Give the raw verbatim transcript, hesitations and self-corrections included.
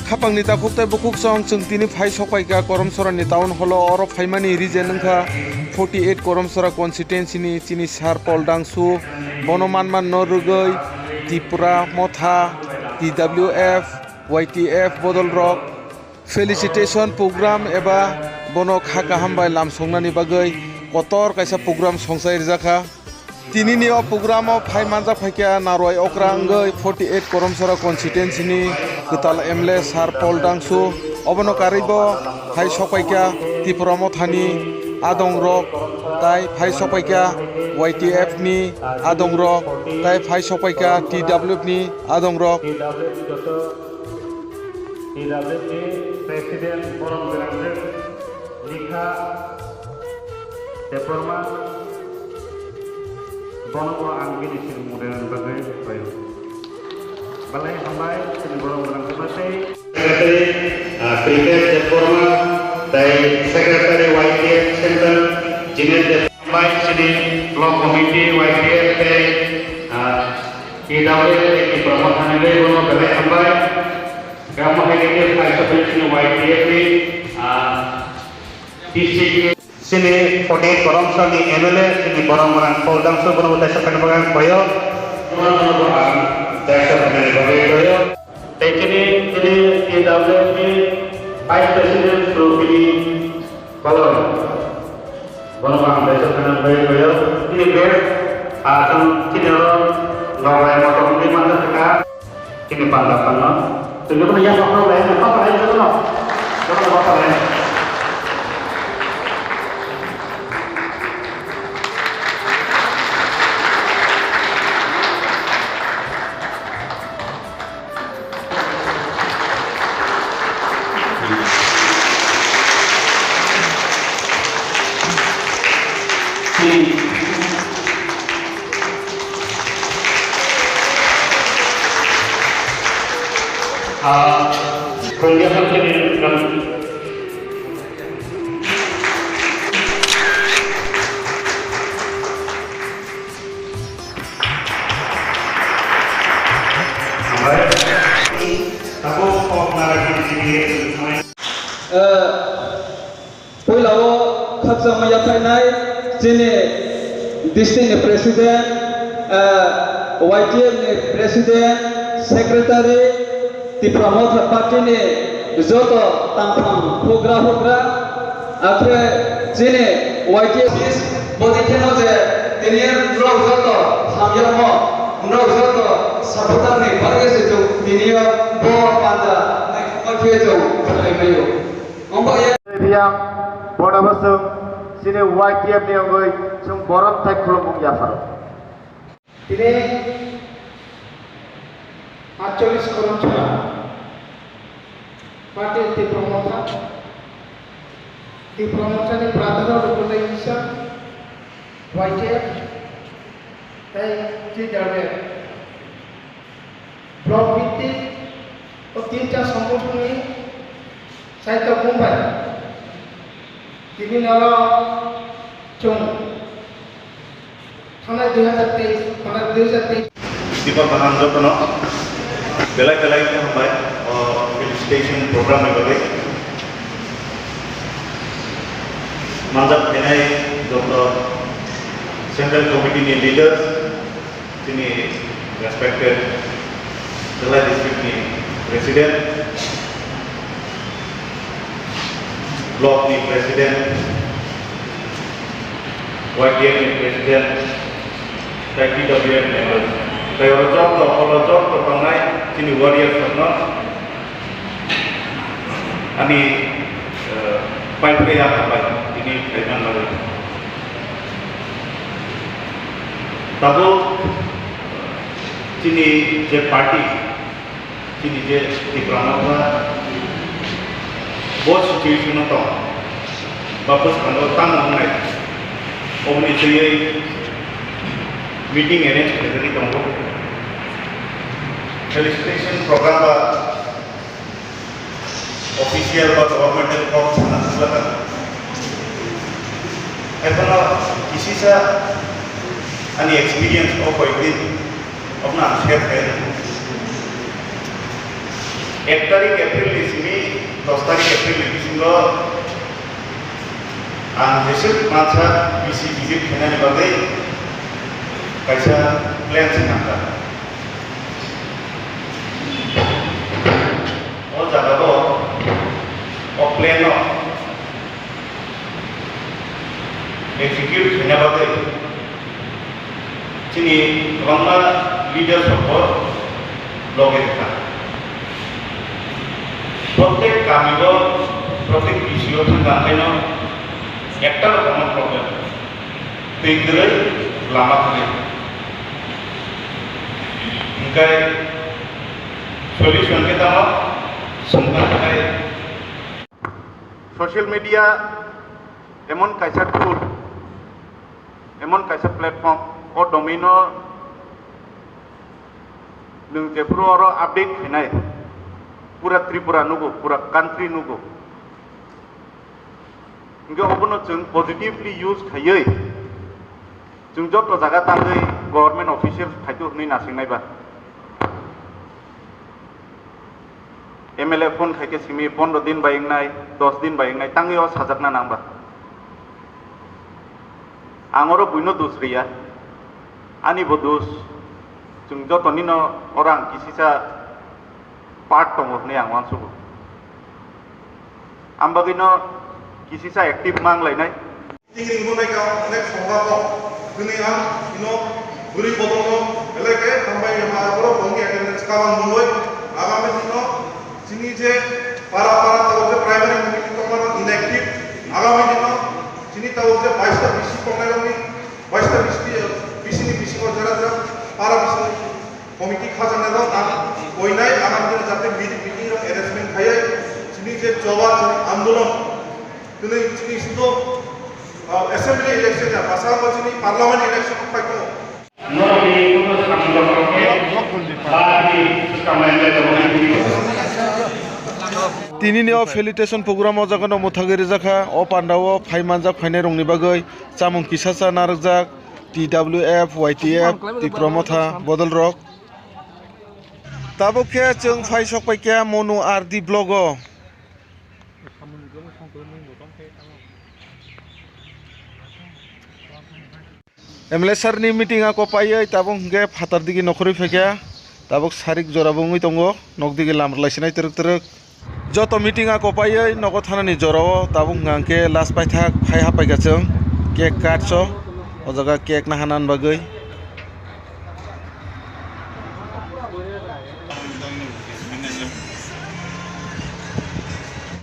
Khapangni takhuk tei bukhuk song chwng tini phai sokpaikha Koromsorani town hall-o. Oro phaimani reason wngkha forty eight Koromsora constituency-ni chini Sir Paul Dangsu, bono manmanno rwgwi Tipra Motha, T W F, Y T F bodolrok felicitation program eba bono kha kaham bai lam songnani bagwi kotor kaisa program songchai rwjakha. Tinini o program o phai manjak phaikha Narwai okra wngwi forty eight Koromsora constituency ni kwtal M L A Sir Paul Dangsu. Obono karwi bo phai sokpaikha Tipra Mothani adongrok, tai phai sokpaikha Y T F ni adongrok, tai phai sokpaikha T W F ni adongrok. T W F ni President Borom Gwnang Likha Debbarma, bono bo ang bini sini mungdairokni bagwi khlaio. Belai hambai, chini borok rang kwbasai. Secretary, ah, Cricket Debbarma, tei Secretary Y T F Central, Jinesh Debbarma, chini Block Committee Y T F tei, ah, T W F tei Tipra Mothani bagwi bono belai hambai. Gamo hai khe phai sokwi chini Y T F ni, ah, district. Chini forty eight Koromsor ni M L A, chini borok rang Paul Dangsu bono bo taisa phaina bagwi ang khoyo. Bono bo ang taisa phaina bagwi khoyo. Tei chini, chini T W F ni Vice President Sru Bini Koloi. Bono bo ang taisa phaina bagwi khoyo. Chini best, ah, chwng chini oro Nogai motor wngwi manjak kha. Chini panda panda. Tei jotono yaphang rok lai, yaphang rok lai jotono. Jotono yaphang rok lai. Puila o khakchangma yaphainai chini district ni president, ah, Y T F ni president, secretary, Tipra Motha party ni joto tangphang hugra hugra, akhe chini Y T F bodi kheno je tini norok joto hamyamo, norok joto supporter ni bagwi se chwng tini o bo panda naithokma khe chwng khlai mano. Omo ya. Riya, bono bo chwng chini Y T F ni wngwi chwng borom thai khulumung yapharo. Tini atchollis Koromsora party Tipra Motha, Tipra Motha ni brother rok rwgwi kisa Y T F tei T W F. Block bhittik o tinta songothon ni saito bumbai. Tini noro chwng thanai dui hazar teis, thanai dui hazar teis. Tipra kaham jotono belai belai khe hambai o felicitation program ni bagwi. Manjak phainai joto Central Committee ni leaders, chini respected Dhalai district ni president, block ni president, Y T F ni president, tei T W F members, tei oro joto, holo joto tongnai chini warriors rokno ani, eh, paipre ya hambai tini phaiman bagwi. Tabuk chini je party, chini je Tipra Motha bo situation o tong, ba bwskango tamo wngnai, oboni twiwi meeting arrange khaijagwi tongo. Felicitation program ba official ba governmental kok sana thanglaha. Ekhano kisisa ani experience o koyekdin, obono ang share khainai. Ek tarik April ni simi dos tarik April ni bisingo ang jeswk mansa B C visit khainani bagwi kaisa plan se nangkha. O jagao, o plan no execute khaina bagwi chini kwbangma leaders rokbo loge rwkha. Protek kamio, protek B C o thangkha, angkhaino ektano common problem, twi kwrwi, lama kwrwi. Hwnkhe solution khe tamo, swngkha khe. Social media emon kaisa tool, emon kaisa platform, o domain-o nwng jephuru oro update khainai, pura Tripura nugo, pura country nugo. Hwnkhe obono chwng positively use khaiwi, chwng joto jaga tangwi government official phaitu hwnwi nasingnai ba. M L A phone khaikhe simi pondro din bai wngnai, dos din bai wngnai, tangwi o sajakna nang ba. Ang oro buino dos riya, ani bo dos, chwng jotonino oro ang kisisa part tongo hwnwi ang uansugo. Ang bagwino kisisa active mang lainai. Tingring bo naikha onek songha kok. Hwnwi ang ino bwrwi bodolno belai khe hambai hwnma borok bongni attendance kabang mwnwi agami dino chini je para para tabuk je primary committee tongmano inactive, agami dino chini tabuk je baista B C tongnairokni, baista B C, B C ni bisingo jera jera para B C ni committee khajaknairok ang koinai, agami dino jate meeting, meeting rok arrangement khaiwi chini je choba chini andolon Tini chini sito, ah, assembly election ya, bwskango chini parliament election phai tongo. Norok ni kuno samung rok khe ba tini swkang lai lai rok ni. Tini ni o felicitation program o jaga no mwthagwi rijak kha. O panda o phai manjak phainai rok ni bagwi chamung kisa cha narwkjak T W F, Y T F, Tipra Motha bodol rok. Tabuk khe chwng phai sok pai kha Monu R D block o. M L A sir ni meeting a kopaiwi tabuk hwnkhe phatar digi nokhorwi phaikha, tabuk sarik jora bo wngwi tongo, nok digi lam rwlai sinai twrwk twrwk. Joto meeting a kopaiwi nogo thanani jora o tabuk hwnkha hwnkhe last paithak phai haphaikha chwng cake cut so, o jaga cake naha nan bagwi.